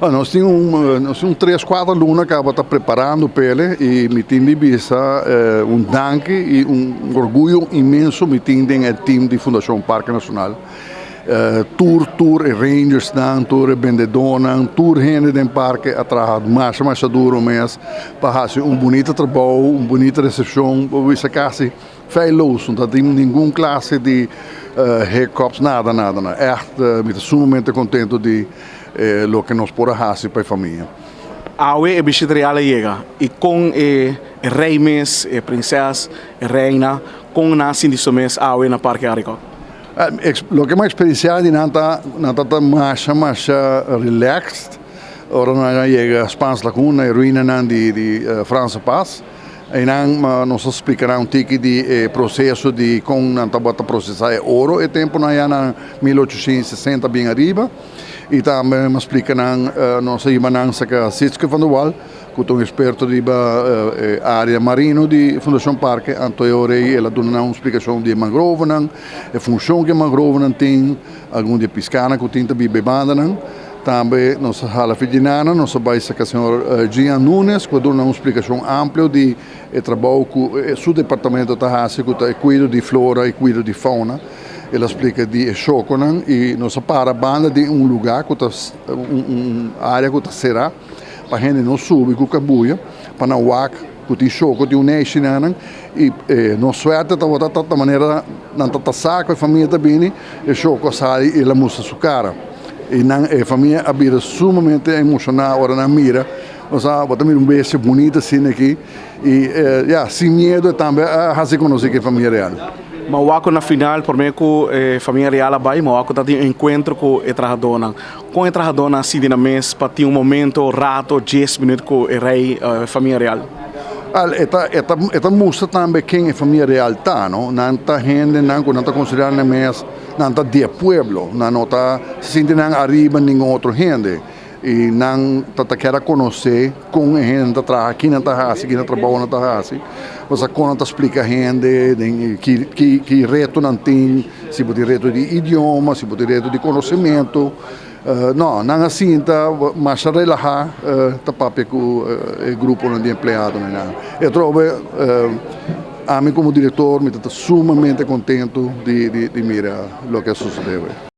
Ah, nos tin un 3, 4 luna ku ta preparando p'e i mi tin di bisa un danki i un orguyo inmenso mi tin den e team di Fundashon Parke Nashonal. Tur e rangers nan, tur e bendedónan, tur hende den parke a traha mas mas duru mes pa hasi un bunita trabou, un bunita resepshon, bisa kasi feilloos, no tin ningun klase di hiccups, nada, nada, nada. Echt, mi ta sumamente kontentu di loke nos por hasi pa e famia. Awe e bishita real a yega i kon e rei mes, e prinses, e reina, kon nan a sinti su mes awe na Parke Arikok? Loke mi a eksperensiá di nan ta mas mas relaxed. Ora nan yega Spaans Lagoon, na ruina di Franse Pas. I nan nos a splika un tiki di proseso di kon nan tabata prosesá e oro e tempunan ya na 1860 bin ariba. I tambe m'a splika nan, nos a hiba nan serka Sietske van der Wal, ku ta un eksperto di área marino di Fundashon Parke, anto el a duna un splikashon di mangrovenan, e funshon ku mangrovenan tin, algun di piskánan ku tin tambe bandanan. Tambe nos a hala Ferdinando, nos a bai serka señor Gian Nunes, ku a duna un splikashon amplio di e trabou ku su departamento ta hasi, ku ta kuido di flora i kuido di fauna. El a splika di shokonan i nos a para banda di un lugá ku ta un área ku ta será pa hende no subi ku kabuya, pa nan wak ku tin shoko, tin un neshinan i nos suerte tabata ta manera nan ta sa ku e famia ta bini, e shoko a sali i el a mustra su kara. I nan e famia a bira sumamente emoshoná ora nan mira, osea, bo ta mira un bestia bunita asina aki i ya, sin miedu tambe a hasi konosí ku e famia real. M'a wak na final, promé ku e famia real a bai, m'a wak tin un enkuentro ku e trahadónan. Kon e trahadónan a sinti nan mes pa tin un momento, rato, 10 minüt ku e rei, famia real? Al, e ta mustra tambe ken e famia real ta, no? Nan ta hendenan ku nan ta konsiderá nan mes, nan ta di pueblo, nan no ta sinti nan ariba ningun otro hende. I nan ta ke konosé kon e hende ta traha, ken nan ta hasi, ki trabou nan ta hasi. Osea, kon nan ta splika hende, ki reto nan tin, si bo tin reto di idioma, si bo tin reto di konosementu. No, nan asina ta mas relahá ta papia ku e grupo di empleadonan. I trobe, ami komo direktor, mi ta sumamente kontentu di mira loke a susedé.